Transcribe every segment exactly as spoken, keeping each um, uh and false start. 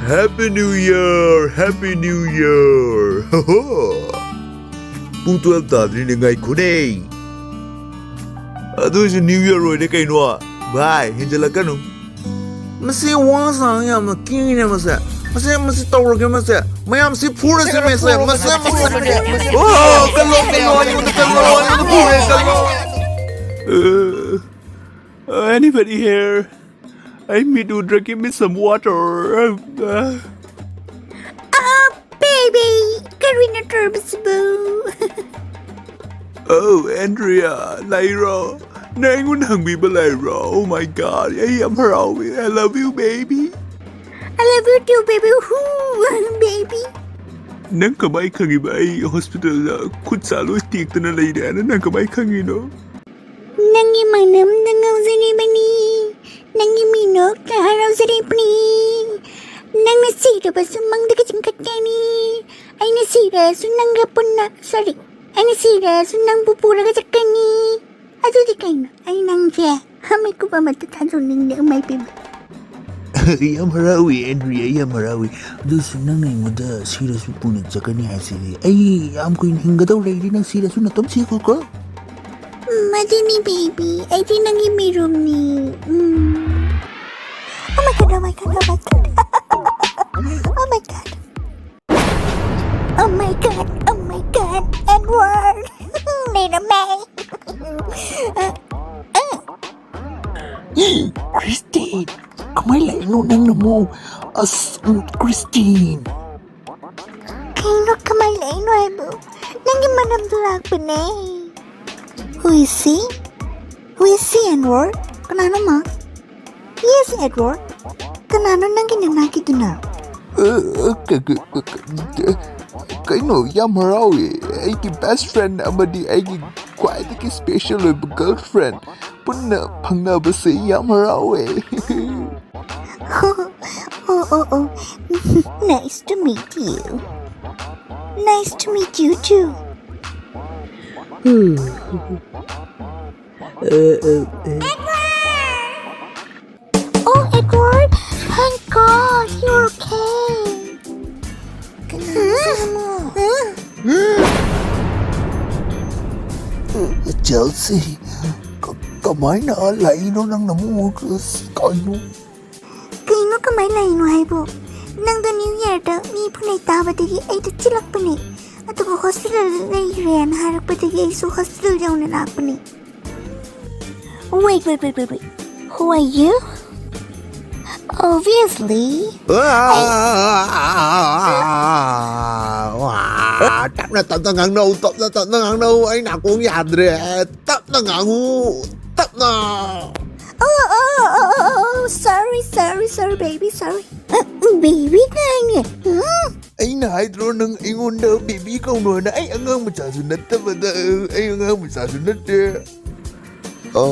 Happy New Year! Happy New Year! ꯍꯣ ꯍꯣ! ꯄꯨꯡ twelve ꯇꯥꯗ꯭ꯔꯤꯅꯦ, ꯉꯥꯏꯈꯣꯅꯦ꯫ ꯑꯗꯨꯏꯁꯨ New Year ꯑꯣꯏꯔꯦ ꯀꯩꯅꯣ꯫ ꯚꯥꯏ, ꯍꯦꯟꯖꯜꯂꯛꯀꯅꯨ꯫ ꯃꯁꯤ ꯋꯥ ꯁꯥꯡ ꯌꯥꯝꯅ ꯀꯤꯅꯦ ꯃꯁꯦ꯫ ꯃꯁꯦ, ꯃꯁꯤ ꯇꯧꯔꯒꯦ ꯃꯁꯦ꯫ ꯃꯌꯥꯝꯁꯤ ꯐꯨꯔꯁꯦ ꯃꯁꯦ꯫ ꯃꯁꯦ, ꯃꯁꯦ꯫ ꯑꯣ, ꯀꯜꯂꯣ, ꯀꯜꯂꯣ, ꯑꯩꯉꯣꯟꯗ ꯀꯜꯂꯣ, ꯑꯩꯉꯣꯟꯗ ꯐꯨꯔꯦ, ꯀꯜꯂꯣ꯫ Uh, uh, anybody here? I need to drink, give me some water. Uh, Oh, baby! ꯀꯔꯤꯅꯣ ꯇꯧꯔꯕꯁꯤꯕꯨ? Oh, Andrea, ꯂꯩꯔꯣ? ꯅꯪ ꯑꯩꯉꯣꯟꯗ ꯍꯪꯕꯤꯕ ꯂꯩꯔꯣ? Oh my God, ꯑꯩ ꯌꯥꯝ ꯍꯔꯥꯎꯏ. I love you, baby. I love you too, baby. Hoo, baby. ꯅꯪ ꯀꯃꯥꯏ ꯈꯪꯉꯤꯕ? ꯑꯩ ꯍꯣꯁꯄꯤꯇꯥꯜꯗ ꯈꯨꯠ ꯁꯥ ꯂꯣꯏ ꯇꯦꯛꯇꯅ ꯂꯩꯔꯦ ꯍꯥꯏꯅ ꯅꯪ ꯀꯃꯥꯏ ꯈꯪꯉꯤꯅꯣ? ꯅꯪꯒꯤ ꯃꯅꯝꯗ ꯉꯥꯎꯖꯔꯤꯕꯅꯤ. ꯅꯪꯒꯤ ꯃꯤꯅꯣꯛꯇ ꯍꯔꯥꯎꯖꯔꯤꯕꯅꯤ. ꯅꯪꯅ ꯁꯤꯔꯕꯁꯨ ꯃꯪꯗꯒ ꯆꯤꯡꯈꯠꯀꯅꯤ. ꯑꯩꯅ ꯁꯤꯔꯁꯨ ꯅꯪꯒ ꯄꯨꯟꯅ, sorry, ꯑꯩꯅ ꯁꯤꯔꯁꯨ ꯅꯪꯕꯨ ꯄꯨꯔꯒ ꯆꯠꯀꯅꯤ. ꯑꯗꯨꯗꯤ ꯀꯩꯅꯣ? ꯑꯩ ꯅꯪꯁꯦ ꯃꯤꯀꯨꯞ ꯑꯃꯠꯇ ꯊꯥꯗꯣꯛꯅꯤꯡꯗꯦ, ꯏꯃꯥꯏ ꯄꯦꯝꯃ꯫ ꯌꯥꯝ ꯍꯔꯥꯎꯏ, ꯑꯦꯟꯗ꯭ꯔꯤꯌꯥ, ꯌꯥꯝ ꯍꯔꯥꯎꯏ꯫ ꯑꯗꯨꯁꯨ ꯅꯪꯅ ꯑꯩꯉꯣꯟꯗ ꯁꯤꯔꯁꯨ ꯄꯨꯅ ꯆꯠꯀꯅꯤ ꯍꯥꯏꯁꯤꯗꯤ꯫ ꯑꯩ ꯌꯥꯝ ꯀꯨꯏꯅ ꯍꯤꯡꯒꯗꯧ ꯂꯩꯔꯤ, ꯅꯪ ꯁꯤꯔꯁꯨ ꯅꯇꯣꯝ ꯁꯤꯈꯣꯀꯣ꯫ ꯎꯝ, ꯑꯗꯨꯅꯤ, baby. ꯑꯩꯗꯤ ꯅꯪꯒꯤ ꯃꯤꯔꯨꯝꯅꯤ. ꯎꯝ. Oh my God, oh my God, oh my God. Oh my God. Oh my God, oh my God, Edward. ꯂꯩꯔꯝꯃꯦ. ꯈ꯭ꯔꯤꯁꯇꯤꯟ, ꯀꯃꯥꯏ ꯂꯩꯅꯣ ꯅꯪꯅ ꯑꯃꯨꯛ? ꯑꯁ, ꯎꯝ, ꯈ꯭ꯔꯤꯁꯇꯤꯟ꯫ ꯀꯩꯅꯣ ꯀꯃꯥꯏ ꯂꯩꯅꯣ ꯍꯥꯏꯕꯨ? ꯅꯪꯒꯤ ꯃꯅꯝꯗꯣ ꯂꯥꯛꯄꯅꯦ. Who is he? Who is he, Edward? ꯀꯅꯥꯅꯣ ꯃꯥ? Yes, Edward. ꯀꯅꯥꯅꯣ ꯅꯪꯒꯤ ꯅꯅꯥꯛꯀꯤꯗꯨꯅ? ꯑ, ꯑ, ꯀ-, ꯀ-, ꯀ-, ꯀ-, ꯀꯩꯅꯣ, ꯌꯥꯝ ꯍꯔꯥꯎꯋꯦ꯫ ꯑꯩꯒꯤ best friend ꯑꯃꯗꯤ ꯑꯩꯒꯤ ꯈ꯭ꯋꯥꯏꯗꯒꯤ special ꯑꯣꯏꯕ girlfriend ꯄꯨꯟꯅ ꯐꯪꯅꯕꯁꯦ ꯌꯥꯝ ꯍꯔꯥꯎꯋꯦ꯫ Oh, oh, oh. Nice to meet you. Nice to meet you too. Oh, Edward! Thank God you're okay. ꯆꯦꯜꯁꯤ, ꯀ-, ꯀꯃꯥꯏꯅ ꯂꯥꯛꯏꯅꯣ ꯅꯪꯅ ꯑꯃꯨꯛ? ꯑꯁ, ꯀꯩꯅꯣ? ꯀꯩꯅꯣ ꯀꯃꯥꯏꯅ ꯂꯥꯛꯏꯅꯣ ꯍꯥꯏꯕꯨ? ꯅꯪꯗꯣ ꯅ꯭ꯌꯨ ꯌꯔꯗ ꯃꯤ ꯐꯨꯅꯩ ꯇꯥꯕꯗꯒꯤ ꯑꯩꯗꯣ ꯆꯤꯜꯂꯛꯄꯅꯦ꯫ ꯑꯗꯨꯒ ꯍꯣꯁꯄꯤꯇꯥꯜꯗ ꯂꯩꯈ꯭ꯔꯦꯅ ꯍꯥꯏꯔꯛꯄꯗꯒꯤ ꯑꯩꯁꯨ ꯍꯣꯁꯄꯤꯇꯥꯜ ꯌꯧꯅ ꯂꯥꯛꯄꯅꯦ꯫ Wait, wait, wait, wait, wait. Who are you? Obviously. ꯇꯞꯅ, ꯇꯞꯅ ꯉꯥꯡꯅꯧ, ꯇꯞꯅ, ꯇꯞꯅ ꯉꯥꯡꯅꯧ꯫ ꯑꯩ ꯅꯥꯀꯣꯡ ꯌꯥꯗ꯭ꯔꯦ꯫ ꯇꯞꯅ ꯉꯥꯡꯉꯨ, ꯇꯞꯅ꯫ Oh, oh, oh, oh, oh, sorry, sorry, sorry, baby, sorry. Baby ꯀꯥꯏꯅ꯫ ꯑꯩꯅ ꯍꯥꯏꯗ꯭ꯔꯣ ꯅꯪ ꯑꯩꯉꯣꯟꯗ baby ꯀꯧꯅꯣꯅ? ꯑꯩ ꯑꯉꯥꯡ ꯃꯆꯥꯁꯨ ꯅꯠꯇꯕꯗ, ꯑꯩ ꯑꯉꯥꯡ ꯃꯆꯥꯁꯨ ꯅꯠꯇꯦ꯫ ꯑ,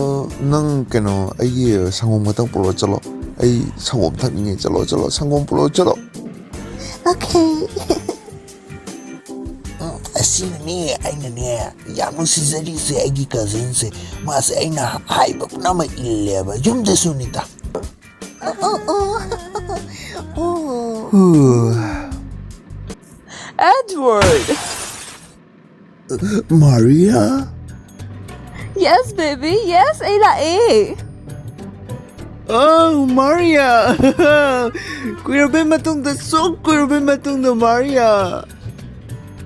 ꯅꯪ ꯀꯩꯅꯣ, ꯑꯩꯒꯤ ꯁꯪꯒꯣꯝ ꯈꯛꯇꯪ ꯄꯨꯔꯛꯑꯣ ꯆꯠꯂꯣ꯫ ꯑꯩ ꯁꯪꯒꯣꯝ ꯊꯛꯅꯤꯡꯉꯦ꯫ ꯆꯠꯂꯣ, ꯆꯠꯂꯣ, ꯁꯪꯒꯣꯝ ꯄꯨꯔꯛꯑꯣ ꯆꯠꯂꯣ꯫ Okay. ꯎꯝ, ꯑꯁꯤꯅꯅꯦ ꯑꯩꯅꯅꯦ ꯌꯥꯝ ꯅꯨꯡꯁꯤꯖꯔꯤꯁꯦ, ꯑꯩꯒꯤ cousinꯁꯦ꯫ ꯃꯥꯁꯦ ꯑꯩꯅ ꯍꯥꯏꯕ ꯄꯨꯝꯅꯃꯛ ꯏꯜꯂꯦꯕ, ꯌꯨꯝꯗꯁꯨꯅꯤꯗ꯫ Oh, oh, oh. Oh. Edward! Maria? Yes, baby, yes, ꯑꯩ ꯂꯥꯛꯑꯦ꯫ Oh, Maria! ꯀꯨꯏꯔꯕꯩ ꯃꯇꯨꯡꯗ, ꯁꯨꯛ ꯀꯨꯏꯔꯕꯩ ꯃꯇꯨꯡꯗ, Maria!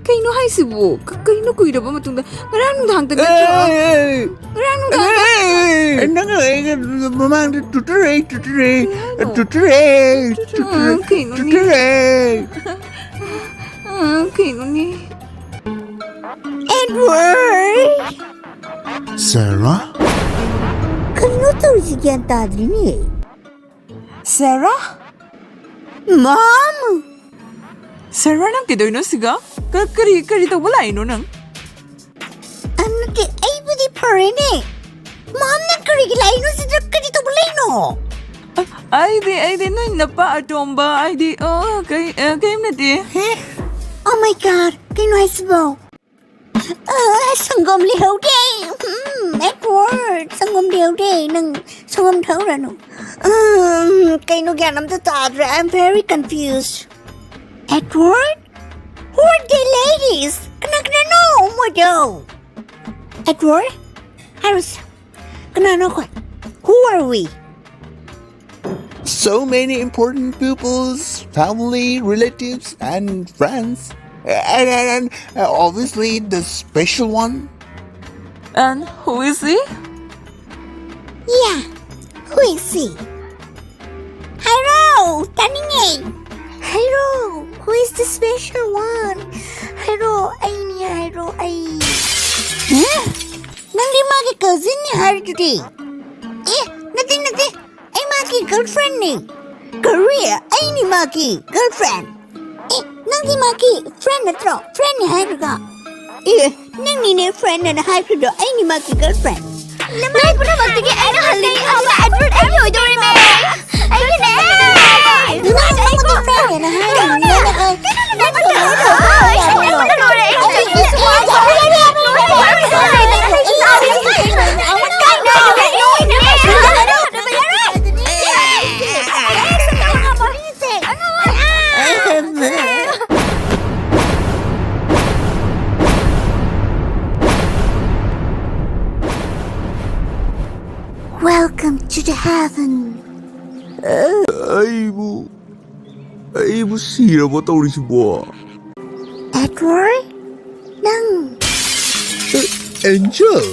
ꯀꯩꯅꯣ ꯍꯥꯏꯁꯤꯕꯨ? ꯀ-, ꯀꯩꯅꯣ ꯀꯨꯏꯔꯕ ꯃꯇꯨꯡꯗ? ꯉꯔꯥꯡ ꯅꯨꯡꯗꯥꯡꯗ ꯅꯠꯇ꯭ꯔꯣ? ꯑꯦ, ꯑꯦ, ꯑꯦ, ꯉꯔꯥꯡ ꯅꯨꯡꯗꯥꯡꯗ ꯑꯦ, ꯑꯦ, ꯅꯠꯇ꯭ꯔꯣ? ꯑꯦ, ꯅꯪ ꯑꯩꯒ ꯃꯃꯥꯡꯗ ꯇꯨꯠꯇꯔꯦ, ꯇꯨꯠꯇꯔꯦ, ꯀꯩ ꯍꯥꯏꯅꯣ? ꯇꯨꯠꯇꯔꯦ, ꯇꯨꯠꯇꯔꯦ, ꯀꯩꯅꯣꯅꯦ? ꯇꯨꯠꯇꯔꯦ꯫ ꯑ, ꯀꯩꯅꯣꯅꯦ? Edward! Sarah? ꯀꯩꯅꯣ ꯇꯧꯔꯤꯁꯤ ꯒ꯭ꯌꯥꯟ ꯇꯥꯗ꯭ꯔꯤꯅꯦ꯫ Sarah? Mom! Sarah, ꯅꯪ ꯀꯩꯗꯧꯔꯤꯅꯣ ꯁꯤꯒ? ꯀ-, ꯀꯔꯤ, ꯀꯔꯤ ꯇꯧꯕ ꯂꯥꯛꯏꯅꯣ ꯅꯪ? ꯑ, ꯅꯠꯇꯦ, ꯑꯩꯕꯨꯗꯤ ꯐꯔꯦꯅꯦ꯫ Mom, ꯅꯪ ꯀꯔꯤꯒꯤ ꯂꯥꯛꯏꯅꯣ ꯁꯤꯗ? ꯀꯔꯤ ꯇꯧꯕ ꯂꯩꯅꯣ? ꯑ, ꯑꯩꯗꯤ, ꯑꯩꯗꯤ ꯅꯣꯏ ꯅꯄꯥ ꯑꯇꯣꯝꯕ, ꯑꯩꯗꯤ, ꯑ, ꯀꯩ-, ꯑ, ꯀꯩꯝ ꯅꯠꯇꯦ꯫ ꯍꯦ? Oh my God, ꯀꯩꯅꯣ ꯍꯥꯏꯁꯤꯕꯣ? ꯑ, ꯁꯪꯒꯣꯝ ꯂꯩꯍꯧꯗꯦ꯫ ꯎꯝ, Edward, ꯁꯪꯒꯣꯝ ꯂꯩꯍꯧꯗꯦ꯫ ꯅꯪ ꯁꯪꯒꯣꯝ ꯊꯛꯎꯔꯅꯨ꯫ ꯎꯝ, ꯀꯩꯅꯣ ꯒ꯭ꯌꯥꯟ ꯑꯝꯇ ꯇꯥꯗ꯭ꯔꯦ꯫ I'm very confused. Edward? Who are the ladies? ꯀꯅꯥ ꯀꯅꯥꯅꯣ ꯃꯣꯏꯗꯣ? Edward? ꯍꯥꯏꯔꯨꯁꯦ꯫ ꯀꯅꯥꯅꯣ ꯑꯩꯈꯣꯏ? Who are we? So many important peoples, family, relatives, and friends. And, and, and uh, obviously the special one. And who is he? Yeah, who is he? ꯍꯥꯏꯔꯣ, ꯇꯥꯅꯤꯡꯉꯦ꯫ ꯍꯥꯏꯔꯣ, who is the special one? ꯍꯥꯏꯔꯣ, ꯑꯩꯅꯤ ꯍꯥꯏꯔꯣ, ꯑꯩ꯫ ꯍꯥ? ꯅꯪꯗꯤ ꯃꯥꯒꯤ cousinꯅꯤ ꯍꯥꯏꯔꯤꯗꯨꯗꯤ꯫ ꯑꯦ, ꯅꯠꯇꯦ, ꯅꯠꯇꯦ, ꯑꯩ ꯃꯥꯒꯤ girlfriendꯅꯤ꯫ ꯀꯔꯤ? ꯑꯩꯅꯤ ꯃꯥꯒꯤ girlfriend? ꯑꯦ, ꯅꯪꯗꯤ ꯃꯥꯒꯤ friend ꯅꯠꯇ꯭ꯔꯣ? Friendꯅꯤ ꯍꯥꯏꯔꯒ꯫ ꯑꯦ, ꯅꯪꯅꯤꯅꯦ friendꯅ ꯍꯥꯏꯈ꯭ꯔꯤꯗꯣ, ꯑꯩꯅꯤ ꯃꯥꯒꯤ girlfriend꯫ ꯅꯃꯥꯏ ꯄꯨꯝꯅꯃꯛꯇꯒꯤ ꯑꯩꯅ ꯍꯜꯂꯤꯅꯤ ꯍꯥꯏꯕ Edward ꯑꯩꯒꯤ ꯑꯣꯏꯗꯧꯔꯤꯅꯦ꯫ ꯑꯩꯒꯤꯅꯦ꯫ ꯑꯗꯨꯅ ꯑꯩꯉꯣꯟꯗ friendꯅ ꯍꯥꯏꯔꯤꯅꯦ꯫ Welcome to the heaven. ꯑꯩꯕꯨ ꯑꯩꯕꯨ ꯁꯤꯔꯕꯣ ꯇꯧꯔꯤꯁꯤꯕꯣ? Edward? ꯅꯪ Angel?